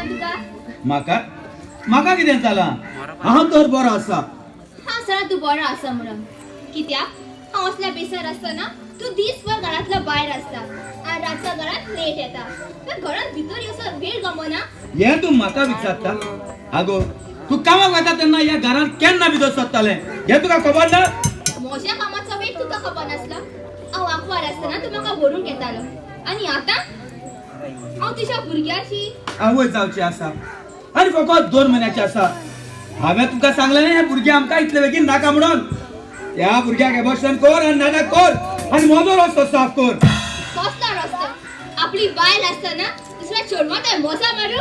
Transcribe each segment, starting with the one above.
तुका? म्हाका म्हाका कितें जालां? हांव तर बरो आसा. हांव सरा तूं बरो आसा म्हणून. कित्याक हांव असल्या बेसर आसतना तूं दीसभर घरांतलो भायर आसता आनी रातचो घरांत लेट येता. तर घरांत भितर येवसर वेळ गमना. हें तूं म्हाका विचारता? आगो तूं कामाक वता तेन्ना ह्या घरांत केन्ना भितर सरतालें हें तुका खबर ना? म्हज्या कामाचो वेळ तुका खबर नासलो. हांव आंकवार आसतना तूं म्हाका व्हरूंक येतालो आनी आतां हांव तुज्या भुरग्याची आवय जावची आसा आनी फकत 2 म्हयन्याची आसा. हांवें तुमकां सांगलें हें भुरगें आमकां इतले बेगीन नाका म्हणून. त्या भुरग्याक एबॉर्शन कर आनी नाटक कर आनी म्हजो रस्तो साफ कर. कसलो रस्तो? आपली बायल आसतना दुसऱ्या चेडवान थंय मोजा मारू?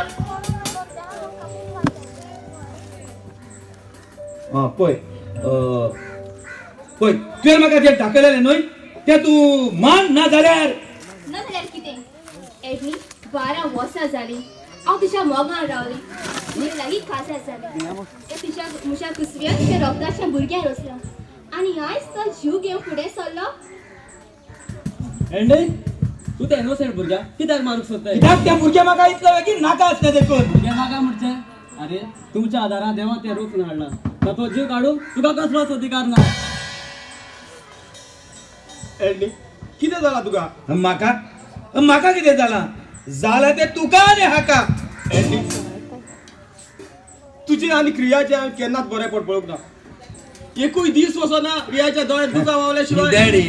आं पळय पळय तुवें म्हाका जें दाखयलेलें न्हय तें तूं मान ना जाल्यार. ना जाल्यार कितें? एडनी 12 वर्सां जालीं हांव तुज्या मोगान रावली. तुजे लागीं काजार जालें. तें तुज्या म्हज्या कुसव्यान तुज्या रोगताच्या भुरग्यां रचलां आनी आयज तो जीव घेवन फुडें सरलो. एंडी तूं त्या इनोसेंट भुरग्याक कित्याक मारूंक सोदताय? कित्याक त्या भुरग्यां म्हाका इतलो बेगीन नाका आसलें देखून. भुरग्यां नाका म्हणचें? अरे तुमच्या आदारान देवान तें रचून हाडलां. ताचो जीव काडूंक तुका कसलोच अधिकार ना. एडनी कितें जालां तुका? म्हाका म्हाका कितें जालां? जालां तें तुका आनी हाका. एडनी तुजें आनी क्रियाचें हांवें केन्नाच बरें पळोवंक ना. एकूय दीस वचना रियाच्या दोळ्यांत दुकां व्हांवल्या शिवाय. डॅडी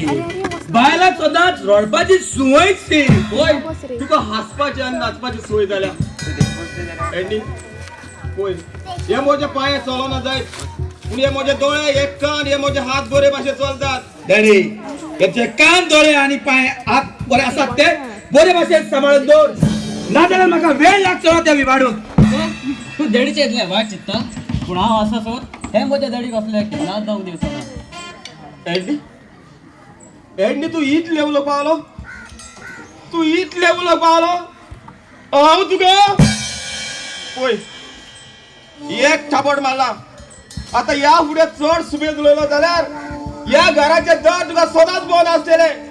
बायलाक सदांच रडपाची संवयच ती. पळय तुका हांसपाची आनी नाचपाची संवय जाल्या. एडनी पळय हे म्हजे पांय चलना जायत पूण हे म्हजे दोळे, हे कान, हे म्हजे हात बरे भाशेन चलतात. डॅडी हेचे कान, दोळे आनी पांय हात बरे आसात ते बरे भाशेन सांबाळून दवर, नाजाल्यार म्हाका वेळ लागचो ना ते विभाडूंक. तूं डॅडीचें इतलें वायट चिंतता पूण हांव आसा सर हें म्हज्या डॅडीक असलें केन्नाच जावंक दिवचो ना. एडनी एडनी तूं इतलें उलोवंक पावलो? तूं इतलें उलोवंक पावलो? हांव तुका पळय एक थापट मारला. आतां ह्या फुडें चड सुबेज उलयलो जाल्यार ह्या घराचें दार तुका सदांच बंद आसतलें.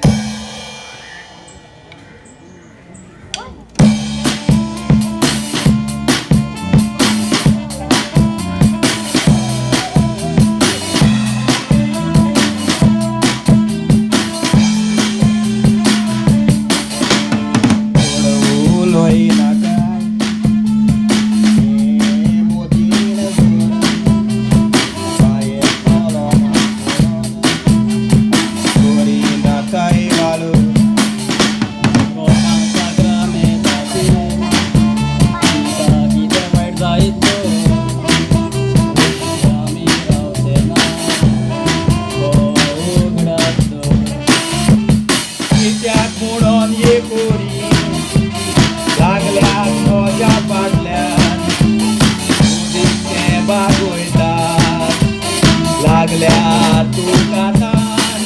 लागल्या तुका तान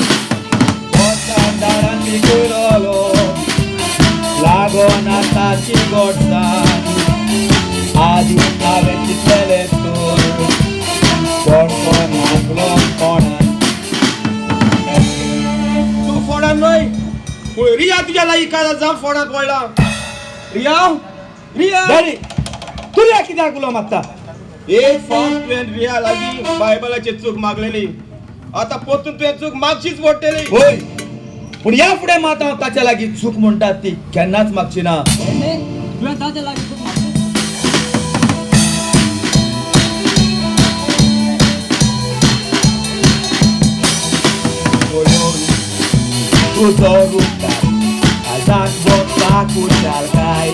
दारान पिकयलो लागोन आताची गोडसान. आदी हांवें चिंतलेलें तर कोण कोण नासलो कोणान. तूं फोडान न्हय पूण रिया तुज्या लागीं काजार जावन फोडांत पडला. रिया रिया डॅडी तूं रिया कित्याक उलो मारता? एक फावट तुवें रिया लागीं बायबलाची चूक मागलेली, आतां परतून तुवें चूक मागचीच पडटली. होय पूण ह्या फुडें मात हांव ताच्या लागीं चूक म्हणटात ती केन्नाच मागची ना. तुवें ताच्या लागीं चूक मागची? तुजो रुपकार आजान वता कुशालकाय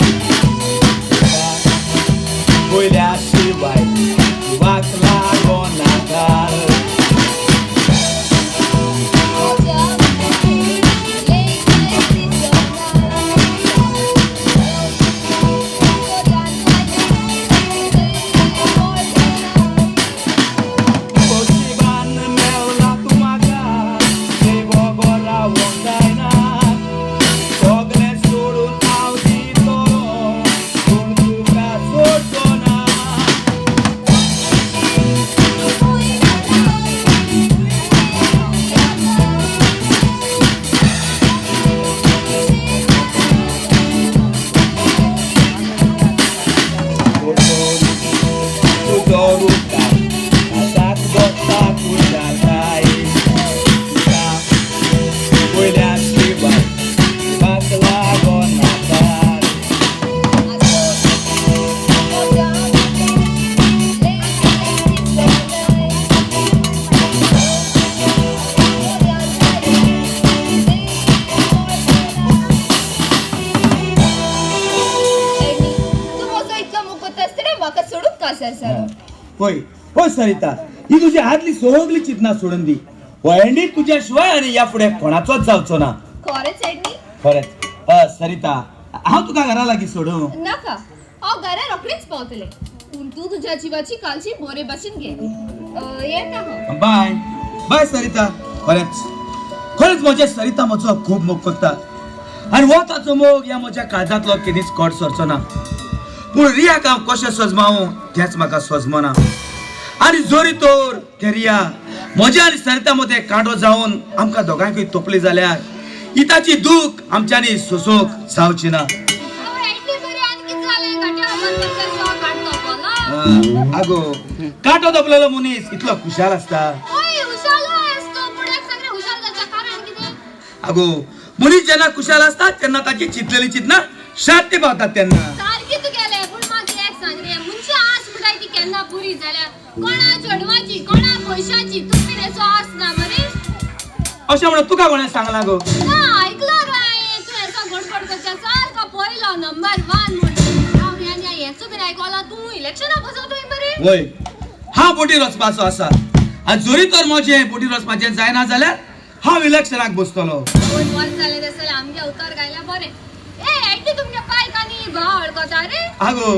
पयल्या शिवाय जिवाक लागोना काल. नशिबान मेवला तूं म्हाका ते बगर रावंक जायना. कासार जालो. पळय पळय सरिता, ही तुजी आदली सगळी चिंतना सोडून दी. हो एंडी तुज्या शिवाय आनी ह्या फुडें कोणाचोच जावचो ना. खरेंच एडनी? खरेंच. सरिता, हांव तुका घरा लागीं सोडूं? नाका, हांव घरा रोखडेच पावतलें. पूण तूं तुज्या जिवाची काळजी बरे भाशेन घे. येता हांव. बाय बाय सरिता. खरेंच खरेंच म्हजें सरिता म्हजो खूब मोग करता आनी हो ताचो मोग ह्या म्हज्या काळजांतलो केदीच कोट सरचो ना. पूण रियाक हांव कशें सजमावूं तेंच म्हाका सजमना. आनी जरी तर ते रिया म्हज्या आनी सरिता मदें कांटो जावन आमकां दोगांयकूय तोपली जाल्यार ही ताची दूख आमच्यांनी सोंसूंक जावची ना. आगो, कांटो तोपलेलो मनीस इतलो खुशाल आसता. आगो, मनीस जेन्ना खुशाल आसता तेन्ना ताची चिंतलेली चिंतना शांती पावतात तेन्ना. सारकी तुगेलें. पूण म्हाका एक सांग रे, मनशां आस म्हणटाय ती केन्ना पुरी जाल्या? कोणा चेडवाची, कोणा पयशाची, तूं बीन येसो आस ना मरे. अशें म्हणून तुका कोणें सांगलां गो? ना, आयकलां रे हांवें, तूं येसो गडबड करता सारको पयलो नंबर 1 म्हूण. हांव रे आनी हेचो बीन आयकलां, तूं इलेक्शनाक बसोतोय मरे. वय, हांव बोटीर वचपाचो आसा आनी जरी तर म्हजें बोटीर वचपाचें जायना जाल्यार हांव इलेक्शनाक बसतलो. दोन वर्स जालें तशें जाल्यार आमगे उतर गायल्या बरें. ए एडनी, तुमगे पायक आनी भाव वळखता रे? आगो,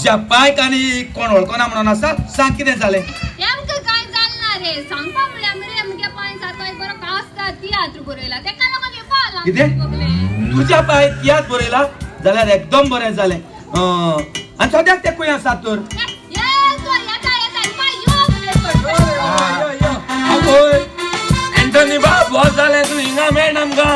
ज्या पायक आनी कोण वळखना म्हणून आसा, सांग कितें जालें? आमकां कांय जालें ना रे. सांगपा म्हळ्यार मरे आमगे पांय सारको एक बरो कास्ता तियात्र बरयला, तेका लागून येवपा आला. कितें? तुज्या पांय तियात्र बरयला जाल्यार एकदम बरें जालें. आनी सद्याक ते खंय आसात तर? आवय एंटनी बाब, बस जालें, तूं हिंगा मेळ आमकां.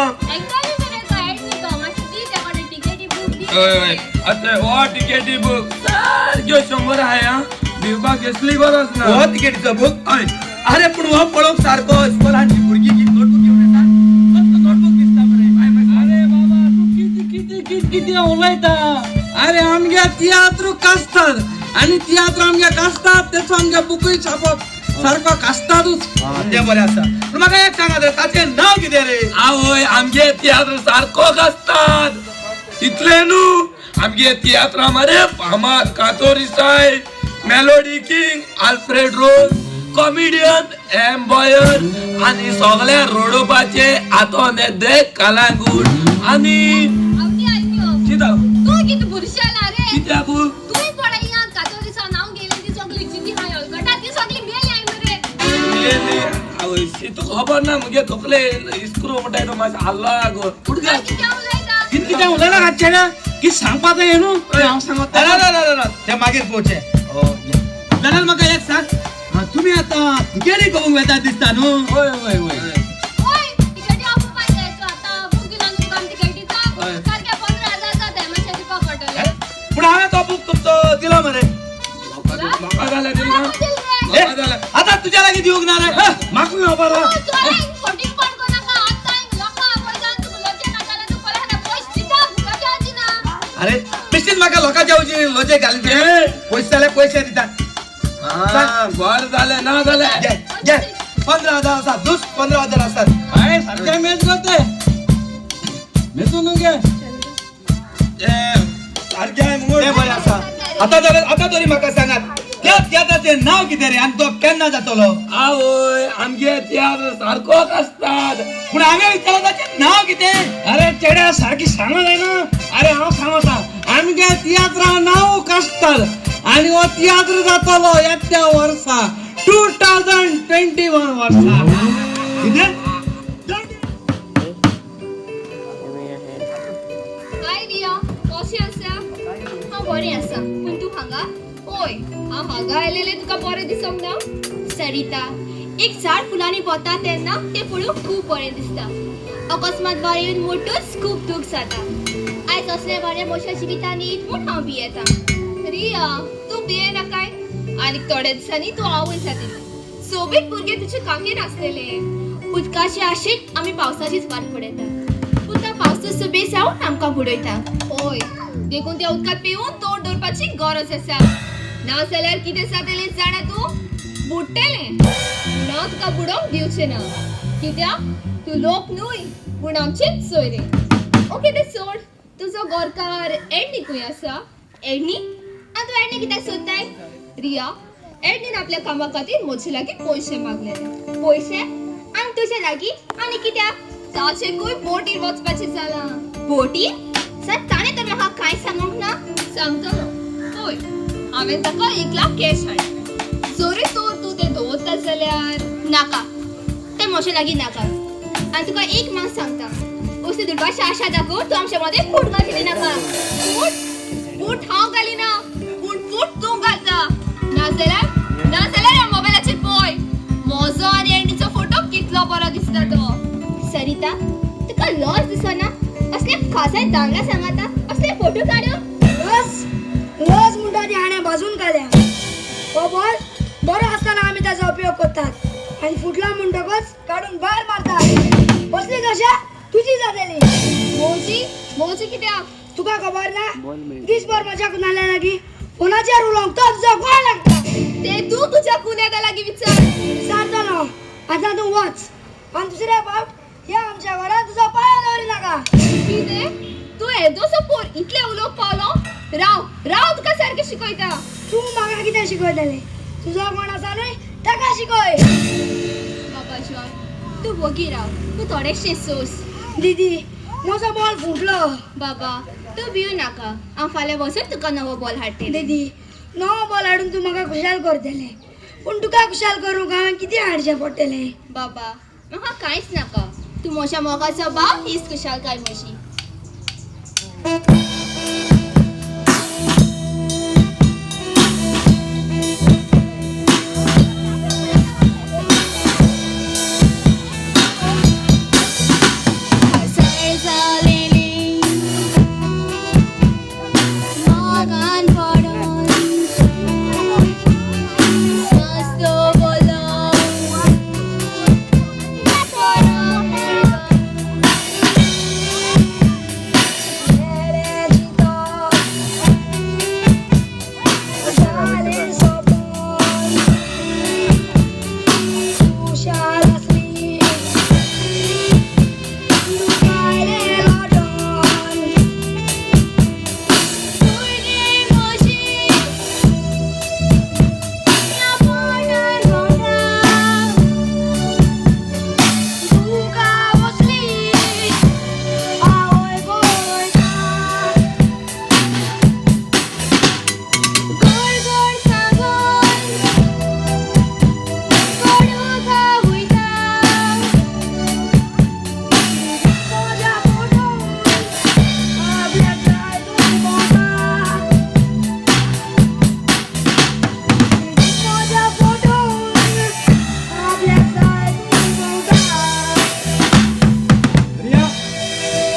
हय हय, आतां हो टिकेटी बूक सारक्यो 100 आहाय. आं, दिवपाक कसली गरज ना. हो तिकेटीचो बूक? हय. अरे पूण हो पळोवंक सारको इस्कोलांची भुरगीं जी नोटबूक घेवन येता तसलो नोटबूक दिसता मरे. अरे बाबा, तूं कितें कितें कितें कितें उलयता? अरे आमगे तियात्र कासतात आनी तियात्र आमगे कासतात तेचो आमगे बुकूय छापप सारको कासतातूच. तें बरें आसा, पूण म्हाका एक सांगात रे, ताचें नांव कितें रे? आवय, आमगे तियात्र सारको कासतात इतलें न्हू, आमगे तियात्रा मरे फामाद कातोरिसाय, melody king Alfred Rose, comedian M Boyer आनी सगल्या रोडोपाचे आतोन दे कलांगूट आनी कित्याक तूं कितें बुरशेला रे? कित्याक? तूं पळय कातोरिसा नांव गेलें ती सगळी जिती हाय हलकटा, ती सगळी मेली हाय मरे. मेली? आवय, तुका खबर ना, मुगे तकले इस्क्रू म्हणटाय तो मातसो हाल्लो आगो. कितें उलयता? कितें कितें उलयना घातचें की सांगपाचें हें न्हू हांव सांगता. ना, तें मागीर पळोवचें. जाल्यार म्हाका एक सांग, तुमी आतां तिकेटी करूंक वेता दिसता न्हू? हय हय हय. ओय, तिकेटी हांव बुकाक जायचो आतां. बूक दिला न्हू तुका आमी तिकेटीचो? सारके 15,000 जाता, मातशें दिवपाक पडटलें. पूण हांवें तो बूक तुमचो दिलो मरे. म्हाका जाल्यार दिला. ए, आतां तुज्या लागीं दिवंक ना रे? म्हाका खबर आहा. अरे बेश्टीच म्हाका लोकांच्या वजी लजे घाली. पयशे जाल्यार पयशे दिता. बरें जालें ना जालें. घे घे, 15,000 आसा, दुस 15,000 आसात. हय, सारकें मेज गो तें मेजू न्हू गे. सारकें. तें बरें आसा. आतां जाल्यार आतां तरी म्हाका सांगात, त्या तियात्राचें नांव कितें रे आनी तो केन्ना जातलो? आवय, आमगे तियात्र सारको कासतात. पूण हांवें विचारलां ताचें नांव कितें? अरे चेड्या, सारकी सांगो जायना. अरे हांव सांगता, आमगे तियात्रा नांव कासतात आनी हो तियात्र जातलो येत्या वर्सा 2021 वर्सा. कितें? हाय रिया, कशें आसा? हांव बरें आसा. पूण तूं हांगा? ओय, हांव हांगा आयलेलें तुका बरें दिसोंक ना? सरिता, एक झाड फुलांनी भरता तेन्ना तें पळोवंक खूब बरें दिसता. अकस्मात वारें येवन मोडटूच खूब दूख जाता. आयज असलें वारें म्हज्या जिवितांत येयत म्हूण हांव भियेतां. रिया, तूं भिये नाकाय. आनी थोड्या दिसांनी तूं आवय जातली. सोबीत भुरगें तुजे काकेन आसतलें. उदकाचे आशेक आमी पावसाचीच वाट पळयता, पूण तो पावस सुबेज जावन आमकां बुडयता. हय, देखून त्या उदकांत पिवन तोंड दवरपाची गरज आसा. ना जाल्यार कितें जातलें जाणा तूं? बुडटलें. पूण हांव तुका बुडोवंक दिवचें ना, कित्याक तूं लोक न्हय पूण आमचेच सोयरे. ओके, तें सोड. तुजो गोरकार एडनी खंय आसा? एडनी? आनी तूं एडनी कित्याक सोदताय? रिया, एडनीन आपल्या कामा खातीर म्हजे लागीं पयशे मागलेले. पयशे आनी तुजे लागीं आनी कित्याक? ताचेकूय बोटीर वचपाचें जालां. बोटी? सर ताणें तर म्हाका कांय सांगूंक ना. सांगतलो पळय, हांवें ताका 1 लाख कॅश हाडले. जरी तर तूं तें दवरता जाल्यार नाका, तें म्हजे लागीं नाका. आनी तुका एक मात सांगता, असली दुडवाची आशा दाखोवन तूं आमच्या मदें फूट घालची नाका. फूट फूट हांव घालिना, पूण फूट तूं घालता. नाजाल्यार नाजाल्यार ह्या मोबायलाचेर पळय म्हजो आनी एंडीचो फोटो कितलो बरो दिसता तो. सरिता, तुका लज दिसना असले खासाय दांगा सांगाता असले फोटो काडून? लज लज म्हणटा ती हाणें भाजून काडल्या. हो बॉल बरो आसतना आमी ताचो उपयोग करतात आनी फुटला म्हणटकच काडून भायर मारतात. असली दशा तुजी जातली. मोजी मोजी कित्याक? तुका खबर ना, दीसभर म्हज्या कुणाल्या लागीं फोनाचेर उलोवंक तो तुजो गोळ लागता. ते तूं तुज्या कुन्यादा लागीं विचार. विचारतलो. आतां तूं वच आनी दुसऱ्या फावट ह्या आमच्या घरान तुजो पांय दवरी नाका. कितें? तूं येदोसो पोर इतलें उलोवंक पावलो? राव राव, तुका सारकें शिकयता. तूं म्हाका कितें शिकयतलें? तुजो कोण आसा न्हय ताका शिकय. बाबा जॉय, तूं वगी राव, तूं थोडेशें सोस. दीदी, म्हजो बॉल फुटलो. बाबा तूं भिवू नाका, हांव फाल्यां वचून तुका नवो बॉल हाडटलें. दीदी, नवो बॉल हाडून तूं म्हाका खुशाल करतलें, पूण तुका खुशाल करूंक हांवें कितें हाडचें पडटलें? बाबा म्हाका कांयच नाका, तूं म्हज्या मोगाचो भाव हीच खुशालकाय म्हजी.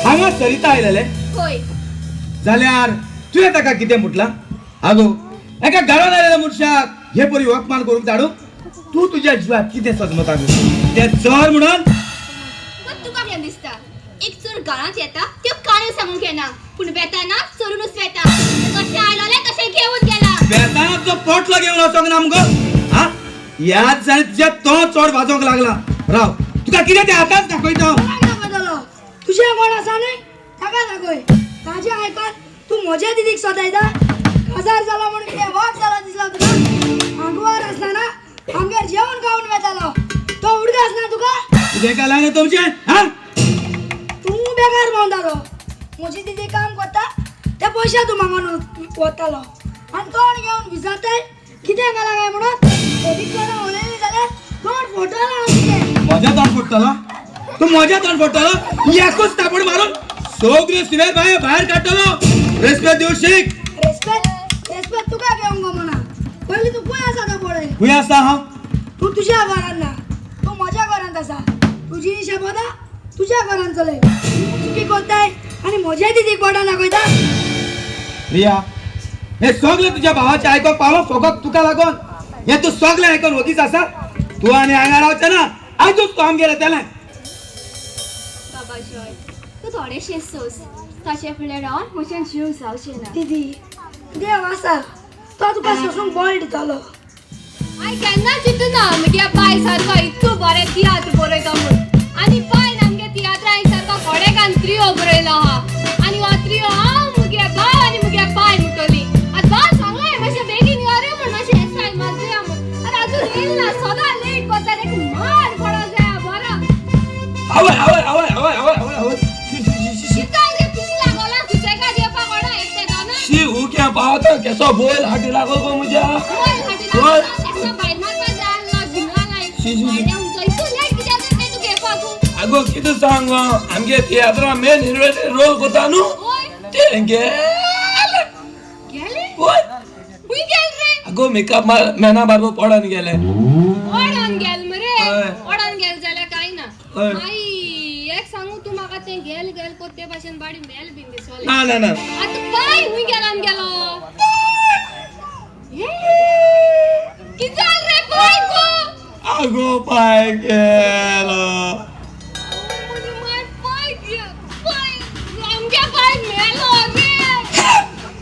हांगा सरिता आयलेले जाल्यार तुवें ताका कितें म्हटलां? आगो, एका घरान आयलेल्या मनशाक हे परी अपमान करूंक धाडू? तूं तुज्या जिवाक कितें सजमता गो? तें चोर म्हणून? तुका कितें दिसता? एक चोर घरांत येता त्यो काणयो सांगूंक येना, पूण वेताना चोरुनूच वेता. कशें आयलोलें तशें घेवन गेला. वेताना तुजो पोटलो घेवन वचोंक ना मुगो? हा, याद जाली तुज्या तो चोर वाजोवंक लागला. राव, तुका कितें तें आतांच दाखयता. तुजें कोण आसा न्हय ताका दाखय. ताजें आयकून तूं म्हज्या दिदीक सतायता. काजार जाला म्हूण कितें वाग जाला दिसला तुका? आगवार आसतना आमगेर जेवण खावन वेतालो तो उडगास ना तुका? कितें कालां गे तुमचें? हा, तूं बेकार भोंवतालो. म्हजी दिदी काम करता ते पयशे तूं मागून वतालो आनी तोंड घेवन विचारताय कितें घाला काय म्हणून. सोदीक कोणा उलयली जाल्यार तोंड फोडटलो हांव तुजें. म्हजें तोंड फोडटलो? तूं म्हजें तोंड फोडटलो? एकूच थापड मारून सगळ्यो सिवेर भायर भायर काडटलो. रेस्पेद दिवं शीक. रेस्पेद रेस्पेद तुका घेवंक गमना. पयलीं तूं खंय आसा तो पळय. खंय आसा हांव? तूं तुज्या घरान ना, तूं म्हज्या घरांत आसा. तुजी शपथा तुज्या घरान चलय. तूं चुकी करताय आनी म्हज्या दिदीक बोटां दाखयता. रिया, हे सगळें तुज्या भावाचें आयकोंक पावलो फकत तुका लागून. हें तूं सगळें आयकोन वगीच आसा. तूं आनी हांगा रावचें ना, आयजूच तूं आमगेर येतलें. बाबा जॉय, तूं थोडेशें सोस. ताचे फुडें रावन म्हजें जीव जावचें ना. दीदी, देव आसा, तो तुका सोसूंक बळ दितलो. हांवें केन्ना चिंतूना म्हज्या बाय सारको इतको बरें तियात्र बरयता म्हूण. आनी बायन आमगे तियात्रां सारको कोडेकान त्रियो बरयलो आहा. आनी हो त्रियो हांव, म्हगे भाव आनी म्हगे बाय म्हणटली. आतां भाव सांगलें मातशें बेगीन यो रे म्हूण, मातशें. येसो बोल हाटी लागो गो म्हज्या. अगो कितें सांग आमगे तियात्रा मेन हिरोचे रोल कोता न्हू ते गेले. अगो मेकअप मॅना बारबो पडोन गेले. पडोन गेल मरे. पडोन गेल जाल्यार कांय ना. आई एक सांगू तूं म्हाका तें गेल गेल कोत ते भाशेन बाडी मेल बीन दिसोलें. ना ना ना. आतां पांय खूंय गेला आमगेलो? कितें जालें रे पांय गो? आगो पांय गेलो. पांय पांय आमगे पांय मेलो रे.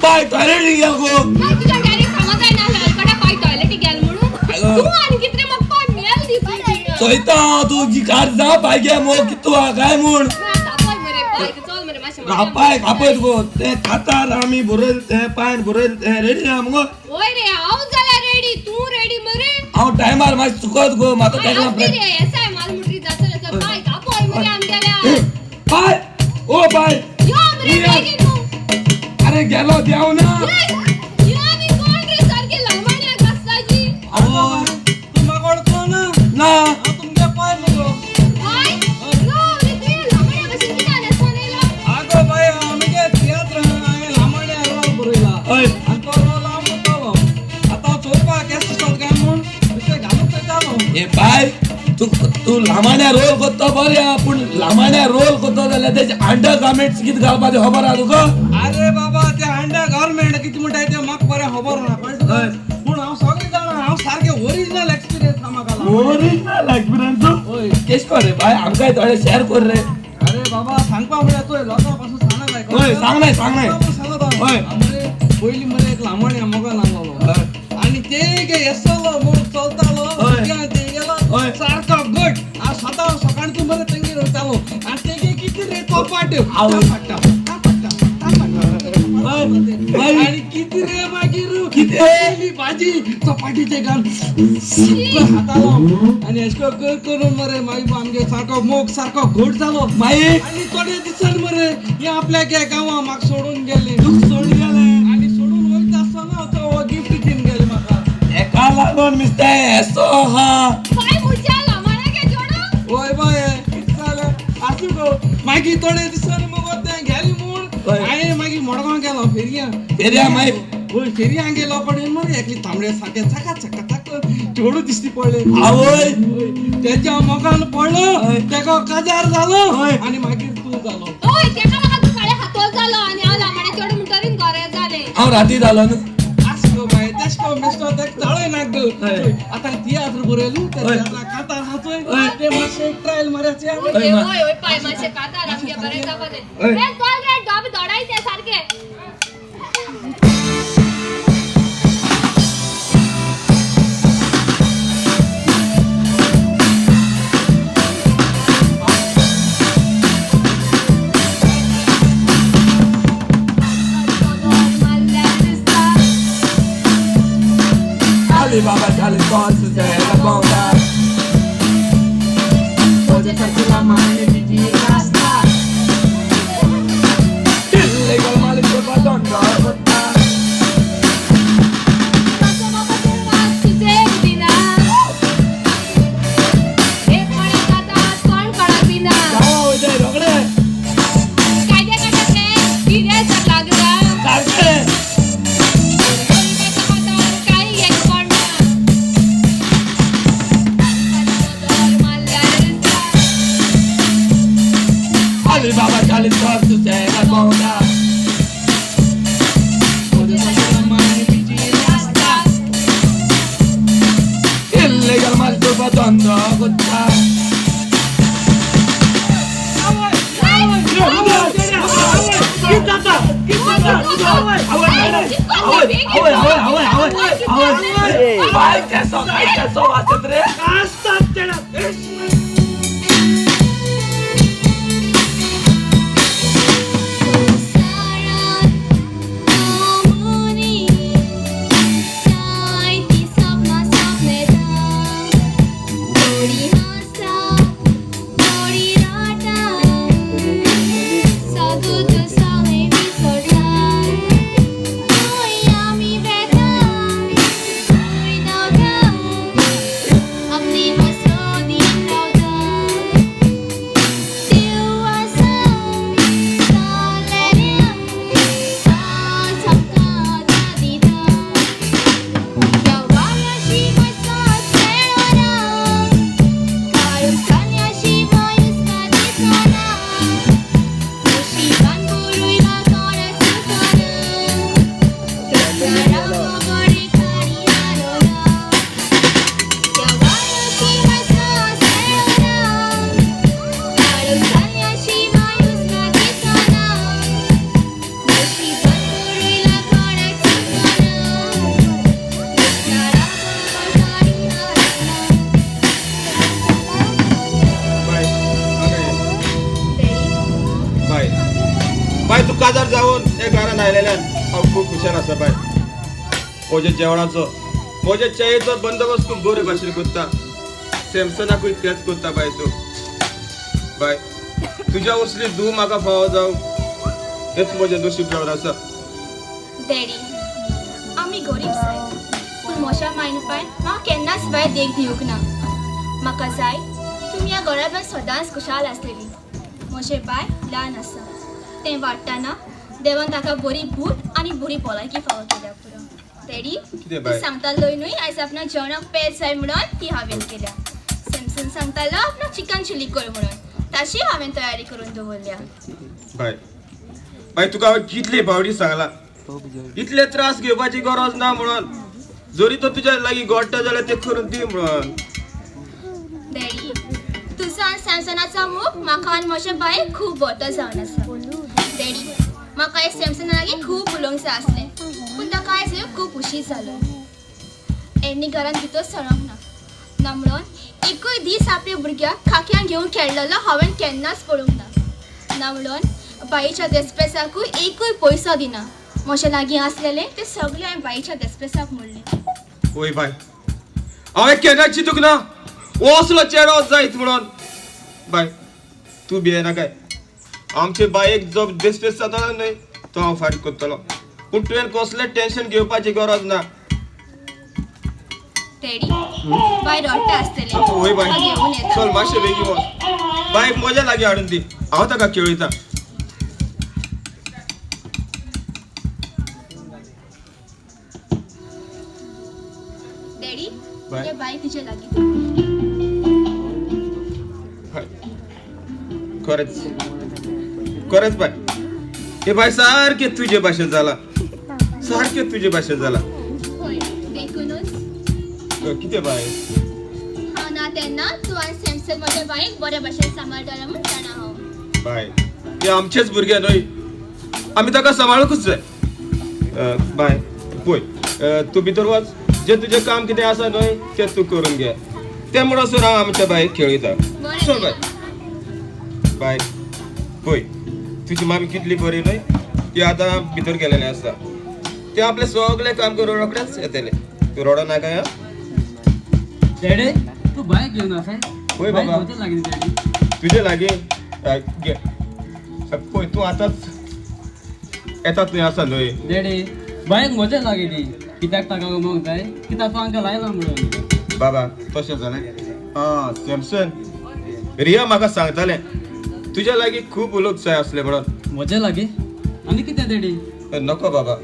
पांय टॉयलेटी गेल गो. तुज्या डॅडीक सांगत जायना हलकटा पांय टॉयलेटी गेल म्हणून. तूं आनी कितें म्हाका पांय मेल दिसता. चोयता तूं कार जा पाय गे मो कितू आहा काय म्हूण. पांय कापय गो ते खातार आमी बरयल ते पांय बरयल ते रेडी आहा मुगो. वय रे हांव जाल्यार रेडी तूं रेडी मरे. हांव टायमार मातशें चुकत गो म्हाका तेका. एसआय माल मुटरी जातले पांय कापय मरे आमगेल्या. पाय ओ पाय यो मरे बेगीन तूं. अरे गेलो देव ना. यो आनी कोण रे सारके लमाण्या कास्ताची. आवय तूं म्हाका वळखलो ना? ना. हांव तुमगे पाय मुगो. पाय यो रे तुवें लमाण्या भशेन कित्याक न्हेसोन येयला? आगो बाय आमगे तियात्र हांवें लामाण्या रोल बरयला. हय. आनी तो रोल हांव करतालो. आतां हांव चोवपाक केस दिसता काय म्हूण दुसरें घालूंक चोयतालो. ए बाय तूं तूं लामाण्या रोल कोत्तो बरें आहा पूण लामाण्या रोल कोत्तो जाल्यार तेजे अंडर गार्मेंट्स कितें घालपाचें खबर आहा तुका? अरे बाबा ते अंडर गार्मेंट कितें म्हणटाय तें म्हाका बरें खबर ना कळ्ळें तुका. पूण हांव सगळें जाणा हांव सारकें ओरिजिनल एक्सपिरियन्स आहा म्हाका. Original experience? हय. केश कर रे बाय आमकांय थोडे शेअर कर रे. अरे बाबा सांगपा म्हळ्यार चोय लोकां पासून सांगना जाय. हय सांग नाय सांग नाय. सांगता. हय. मरे पयलीं मरे एक लामाण्या मोगान लागलो आनी ते येसलो मोग चलतालो गेलो सारको गट हांव सदां सकाळचो मरे तेंगेर वयतालो आनी तेगे कितें रे चोपाट फाट्टा आनी कितें रे मागीर कितें भाजी चपाटीचे घाल खातालो आनी अशें कर करून मरे मागीर आमगे सारको मोग सारको घट जालो. मागीर आनी थोडे दिसान मरे हे आपल्या गांवां म्हाका सोडून गेले. तुका सोडून गेले? आनी सोडून वयता आसतना तो गिफ्ट दिवन गेले म्हाका. एका लागून मिस्ते एसो आहा. वय बाय कितें जालें आसूं गो. मागीर थोडे दिसांनी मगो तें गेलें म्हूण हांवें मागीर मडगांव गेलो फेरयां. फेरयां मागीर? वय फेरयां गेलो कडेन मरे एकली तांबडे सारकें चका चका चक चेडूं दिश्टी पडलें. आवय तेच्या मोगान पडलो तेका काजार जालो आनी मागीर तूं जालो. हय तेका लागून तूं काळे हातो जालो आनी हांव लामाण्या चेडूं म्हणटरीन गोरें जालें. हांव राती जालो न्हू. आसलो बाय तेश को मिस्टर तेक चाळय नाक गो. आतां तियात्र बरयलो ते कांतार आहा चोय ते मातशें ट्रायल मारयाचे. वय वय पाय मातशें कांतार आमगे बरें जावपा जाय. ए चल रे डोबे दोडाय ते सारके. Baba Charlie Fox is the bonda. Illegal mali propaganda. Baba Charlie Fox is the bonda. Illegal mali propaganda. Sagu खूब खुशाल आसा बाय. म्हज्या जेवणाचो, म्हज्या च्यायेचो बंदोबस्त तूं बरे भाशेन करता. सॅमसनाकूय तेंच करता बाय तूं. बाय, तुज्या असली धूव म्हाका फावो जावं हेंच म्हजें नशीब जावन आसा. डॅडी, आमी गरीब जायत, पूण म्हज्या मायन पायन म्हाका केन्नाच बाय देख दिवंक ना. म्हाका जाय तुमी ह्या घराब्यांत सदांच खुशाल आसतली. म्हजें बाय ल्हान आसा, तें वाडटना देवान ताका बरी बूद आनी बरी भलायकी फावो केल्या पुरो. डॅडी, कितें तूं बाय? सांगतालो न्हय आयज आपणाक जेवणाक पेज जाय म्हणून, ती हांवें केल्या. सॅमसन सांगतालो आपणाक चिकन चिली कर म्हणून, ताशी हांवें तयारी करून दवरल्या. बाय, बाय, तुका हांवें कितले फावटी सांगलां, इतले त्रास घेवपाची गरज ना म्हणून. जरी तो तुज्या लागीं घडटा जाल्यार ते करून दी म्हणून. डॅडी, तुजो आनी सॅमसनाचो मोग म्हाका आनी म्हज्या बायक खूब बरो जावन आसा. डॅडी, म्हाका आयज सॅमसना लागीं खूब उलोवंक जाय आसलें, पूण ताका आयज येवंक खूब उशीर जालो. एडनी घरांत भितर सरोंक ना ना म्हणून एकूय दीस आपल्या भुरग्याक खाक्यान घेवन खेळलेलो हांवें केन्नाच पळोवंक ना. ना म्हणून बाईच्या देस्पेसाकूय एकूय पयसो दिना. म्हज्या लागीं आसलेले ते सगळे हांवें बाईच्या देस्पेसाक मोडले. वय बाय, हांवें केन्ना चिंतूंक ना हो असलो चेडो जायत म्हणून. बाय, तूं भियेनाकाय, आमचे बायेक जो देस्पेस जातालो न्हय तो हांव फारीक करतलो. पूण तुवें कसलें टेंशन घेवपाची गरज ना. डॅडी, बाय रडटा आसतलें. वय बाय, म्हाका घेवन येता. चल मातशें बेगीन वच. बायक म्हज्या लागीं हाडून दी, हांव ताका खेळयता. डॅडी, बाय. तुज्या बाय तुज्या लागीं. बाय, खरेंच खरेंच बाय, हे बाय सारकें तुजे भाशेन जालां, सारकें तुजे भाशेन जालां. हय, देखूनच. कितें बाय? हांव ना तेन्ना तूं आनी सॅमसन म्हज्या बायक बरे भाशेन सांबाळटलो म्हूण जाणा हांव. बाय, ते आमचेच भुरगे न्हय, आमी ताका सांबाळूंकच जाय. बाय, पळय, तूं भितर वच, जें तुजें काम कितें आसा न्हय तें तूं करून घे. तें म्हणसर हांव आमच्या बायक खेळयता. बरें. चल बाय. बाय, पळय, तुजी मामी कितली बरी न्हय, ती आतां भितर गेलेलें आसा. तें आपलें सगळें काम करून रोखडेंच येतलें. तूं रडो नाका आं. डॅडी, तूं बायक घेवन आसाय? वय बाबा. म्हज्या लागीं डॅडी. तुजे लागीं घे. पळय, तूं आतांच येता थंय आसा न्हय. डॅडी, बायक म्हज्या लागीं दी, कित्याक ताका उमोंक जाय कित्याक तूं आमकां लायला म्हणून. बाबा, तशें जालें. आं सॅमसन, रिया म्हाका सांगतालें तुज्या लागीं खूब उलोवंक जाय आसलें म्हणून. म्हज्या लागीं आनी कितें डॅडी? नको बाबा,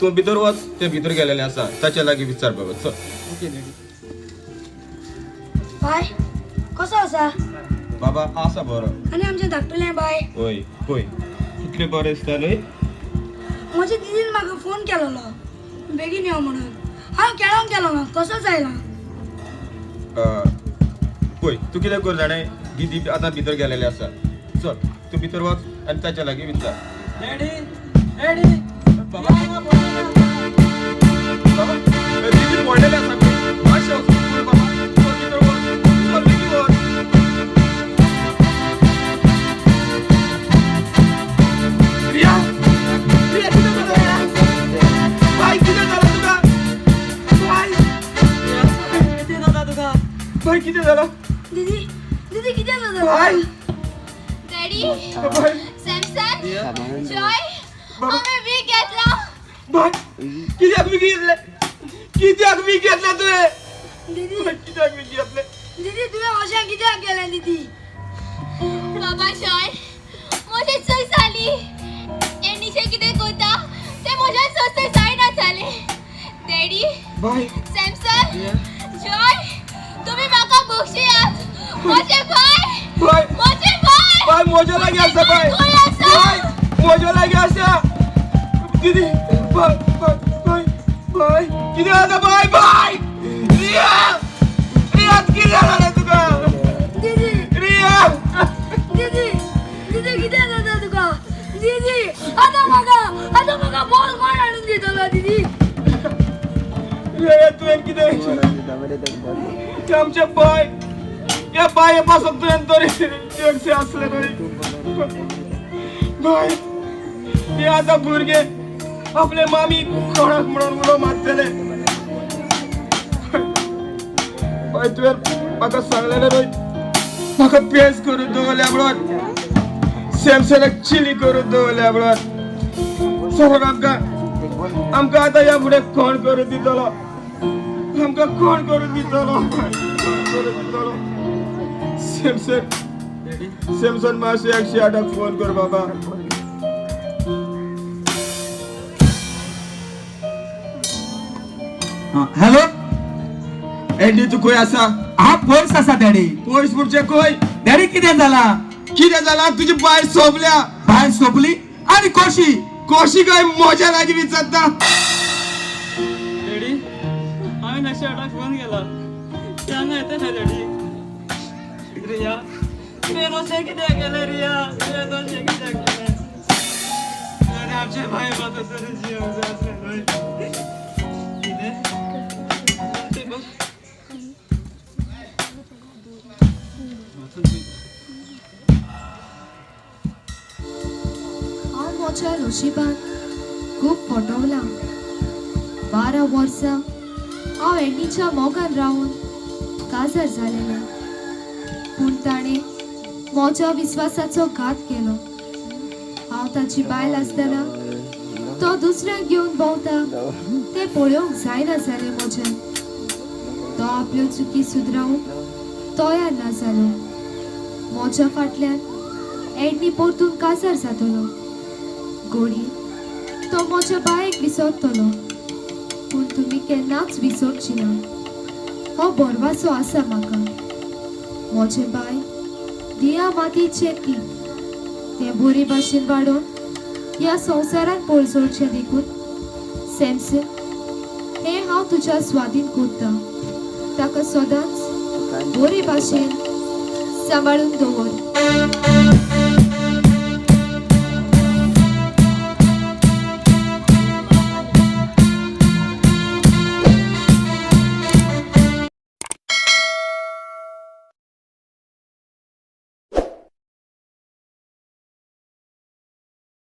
तूं भितर वच, तें भितर गेलेलें आसा, ताच्या लागीं विचार बाबा. चल. Okay daddy. बाय, कसो आसा? बाबा आसा बरो. आनी आमचें धाकटुलें बाय? वय, पळय कितलें बरें दिसता न्हय. म्हज्या दिदीन म्हाका फोन केलेलो बेगीन यो म्हणून. हांव खेळोंक गेलो ना, तसोच आयला. पळय, तूं कितें कर जाणें, दिदी आतां भितर गेलेलें आसा, चल तूं भितर वच आनी ताच्या लागीं विचार. डॅडी, डॅडी, बाबा, बाबा, दिदी पडलेलें आसा, मातशें वचून पळय बाबा. चल भितर वच, चल बेगीन वच. रिया, रिया, कितें जालें रिया? बाय, कितें जालें तुका? बाय, कितें जाता तुका? बाय, कितें जालां? दीदी, दीदी, कितें जाता? बाय. डॅडी, बाय. सॅमसन, जॉय, हांवें वीख घेतला. बाय, कित्याक वीख घेतलें? कित्याक वीख घेतलें तुवें? दीदी. बाय, कित्याक वीख घेतलें? दीदी, तुवें अशें कित्याक केलें दीदी? बाबा जॉय, म्हजी चूक जाली. एडनीचें कितें करता तें म्हज्यान सोंसूंक जायना जालें. डॅडी, बाय. सॅमसन, जॉय, तुमी म्हाका बक्षयात. म्हजें बाय, बाय. म्हजें बाय. बाय, म्हज्या लागीं आसा बाय. खंय आसा? बाय, म्हज्या लागीं आसा दीदी. बाय, बाय, बाय, बाय, कितें जाता बाय? बाय, रिया, रिया, कितें जालें तुका? दीदी. रिया. दीदी, दीदी, कितें जाता तुका दीदी? आतां म्हाका बॉल कोण हाडून दितलो दीदी? रिया, तुवें कितें ते आमचे बाय, ह्या बाये पासत तुवें तरी चडशें आसलें न्हय बाय. हे आतां भुरगे आपले मामी कोणाक म्हणून उलो मारतले. बाय तुवें म्हाका सांगलेलें रोहित, म्हाका पेज करून दवरल्या म्हणून, सॅमसनाक चिली करून दवरल्या म्हणून. सगळं आमकां आमकां आतां ह्या फुडें कोण करून दितलो? आमकां कोण करून दितलो? कोण करून दितलो? सॅमसन, सॅमसन, मातशें 108 फोन कर बाबा. हॅलो. एंडी, तूं खंय आसा? हांव पयस आसा डॅडी. पयस म्हणजे खंय? डॅडी, कितें जाला? कितें जाला? तुजी बायल सोंपल्या. बायल सोंपली? आनी कशी? कशी काय म्हज्या लागीं विचारता? डॅडी, हांवें 108 फोन केला, ते हांगा येता ना. डॅडी, रिया, तुवें अशें कित्याक केलें? रिया, तुवें अशें कित्याक केलें? आनी आमचे भाई मात तरी जिवंक जाय आसलें न्हय? कितें तें बघ. हांव म्हज्या नशिबान खूब फटवलां. 12 वर्सां हांव एडनीच्या मोगान रावन काजार जालेलें, पूण ताणें म्हज्या विस्वासाचो घात केलो. हांव ताची बायल आसतना तो दुसऱ्यांक घेवन भोंवता तें पळोवंक जायना जालें म्हज्यान. तो आपल्यो चुकी सुदरावंक तयार ना जालो. म्हज्या फाटल्यान एडनी परतून काजार जातलो, गोडी तो म्हज्या बायक विसरतलो, पूण तुमी केन्नाच विसरची ना हो भरवासो आसा म्हाका. म्हजें बाय दिया मातीचें ती तें बरे भाशेन वाडोवन ह्या संवसारान पोळजोळचें देखून सॅमसन, हें हांव तुज्या स्वाधीन करतां. ताका सदांच बरे भाशेन सांबाळून दवर.